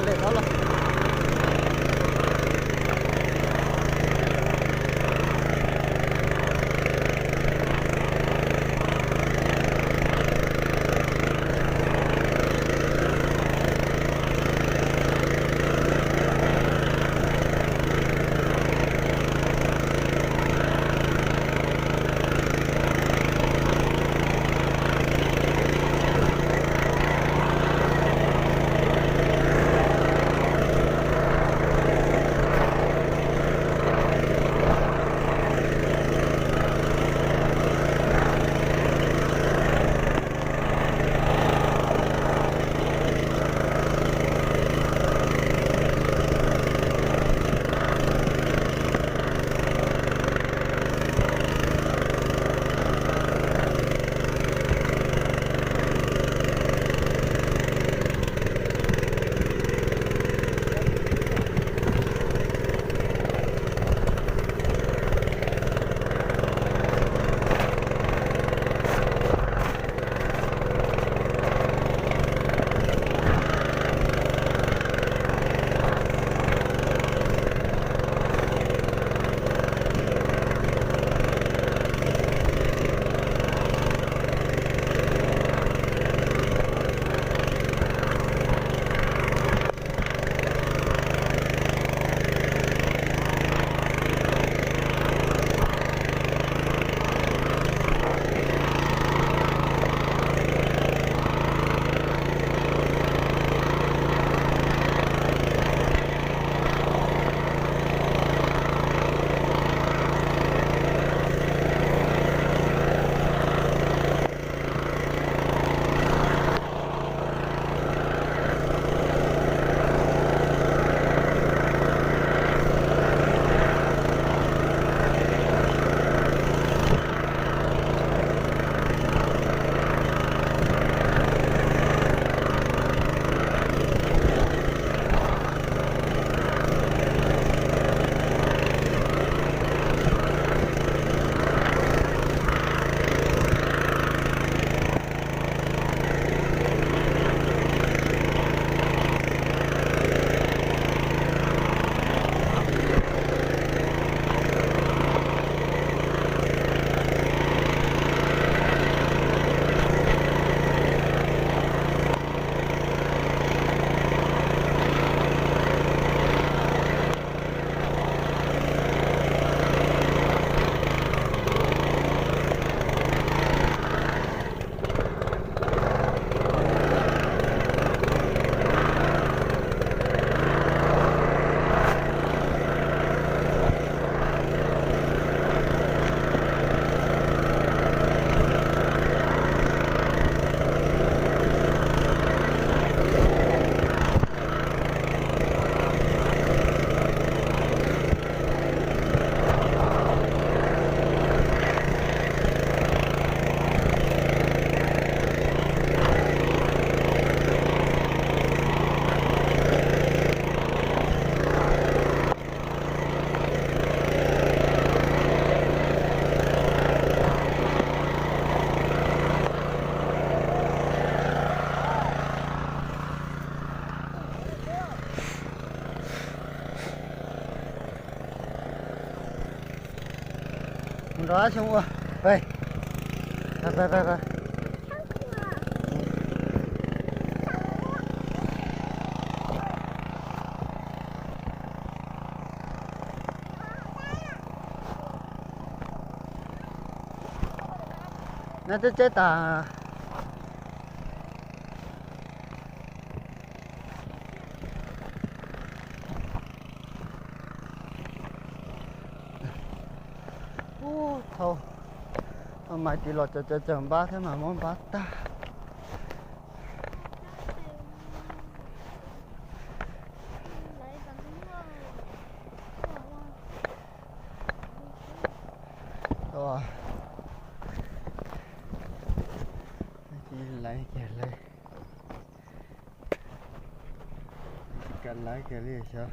Mus nrog dab xyoo ua. Pais, pais, pais, pais. Neb twb tseb tas. Ub, thauj, thauj mas tiv los cov cov cov npab thiab mas muab npab tag. Lawv kiag lawv, ka lawv kiag li xyov.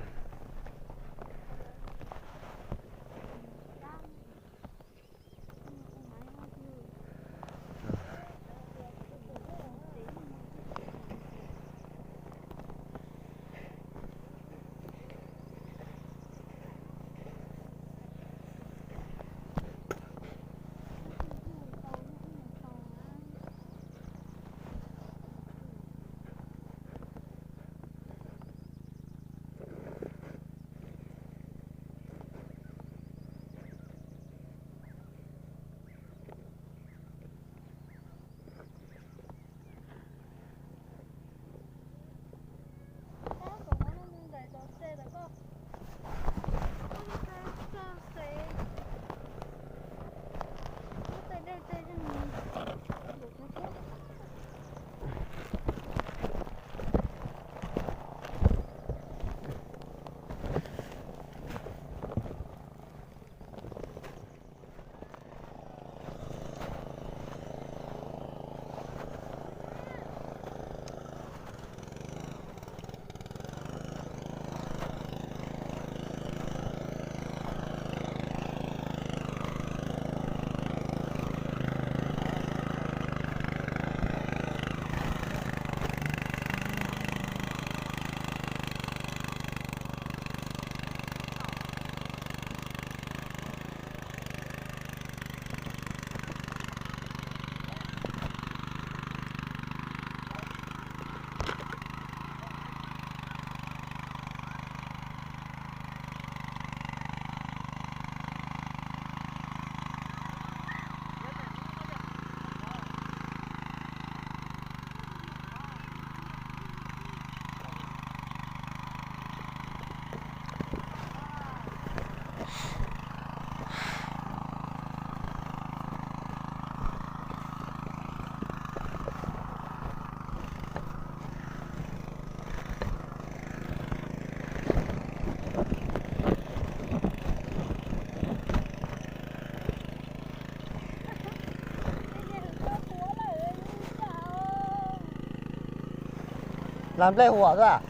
Las nplej huam xwb.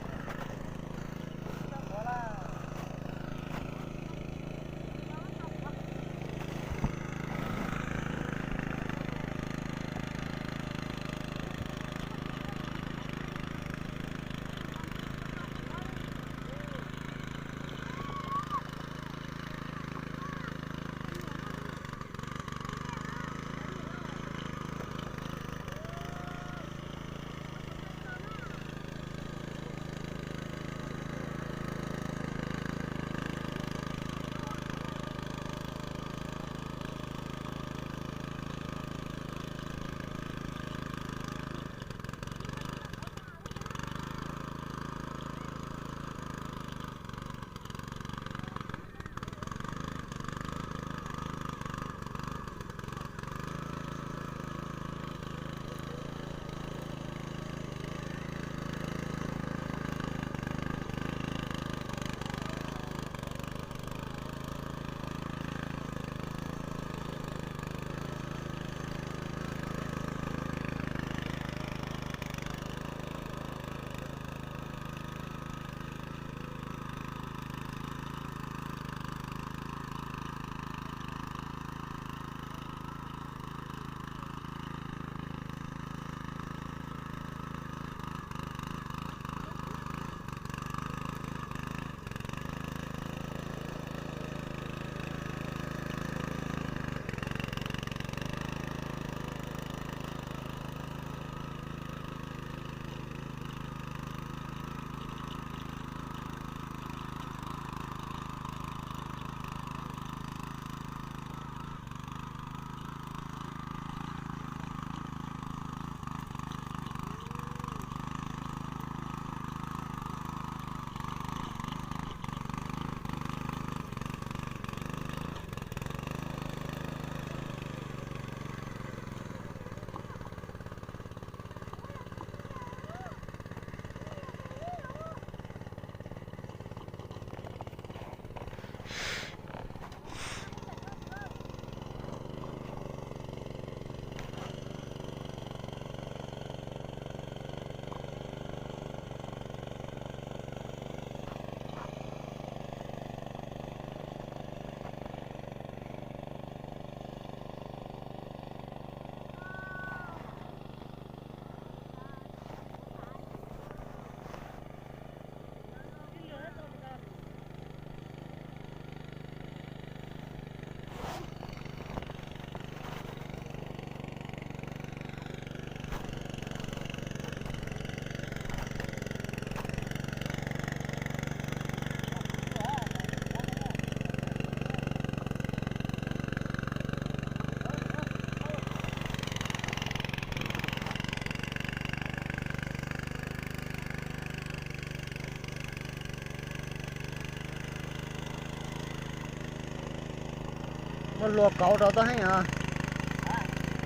Muaj hlua kauv rau tau heev os.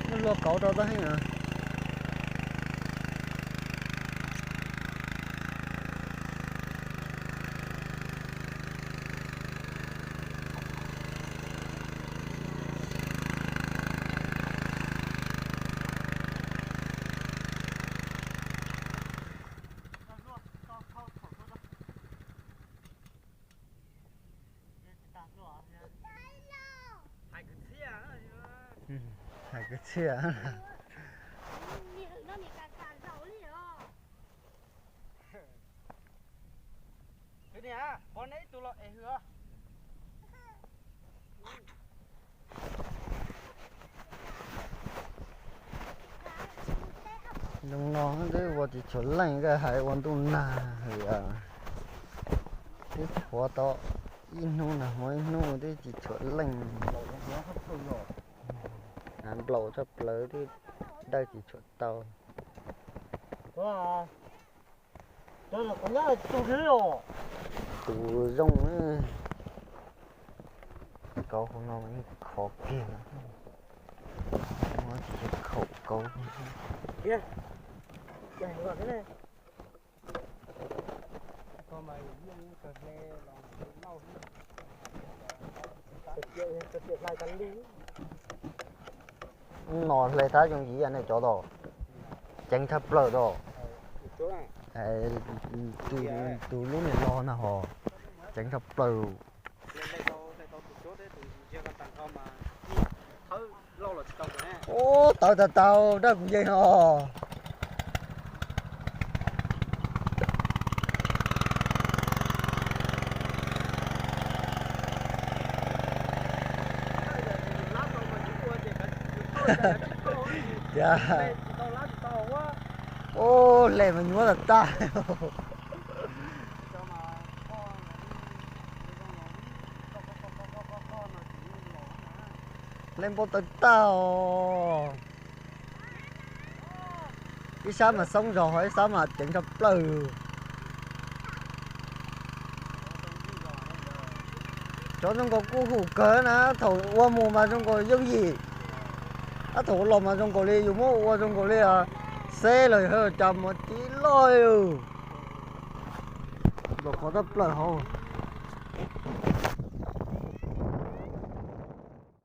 Muaj hlua kauv rau tau heev os. Hais kwv txhiaj. Kwv niam, pov neb ib tug los es hwm. Zoo no twb ua tsis tshuav leej, koj hais ua ntuj nag hwm. Twb qhuav tau ib hnub nag hmo ib hnub twb tsis tshuav leej. Nplaum tshaj plaws twb dawj tsis tshuav tau. Tus zoo, kauv hauv no yeej khov kiag, muab tsis khaum kauv. No hle thab zoo yim nej cov tau, ceev tshaj plaws tau. Tus lub niam no na ho ceev tshaj plaws. Ub, tawv tag tau dab kuv yeej os. Tias, ub, hle mas nyuaj tag tag. Hle npau taws tag os. Ib sab mas xoob zog ho ib sab mas ceev tshaj plaws. Cov zoo nkaus kuj hum kawg na, thaum ua mus mas zoo nkaus yooj yim, ab thaum ua los mas zoo nkaus li yus muab ua zoo nkaus li xeb los yog cas mas tib loj. Npam qhov tshaj plaws hauv.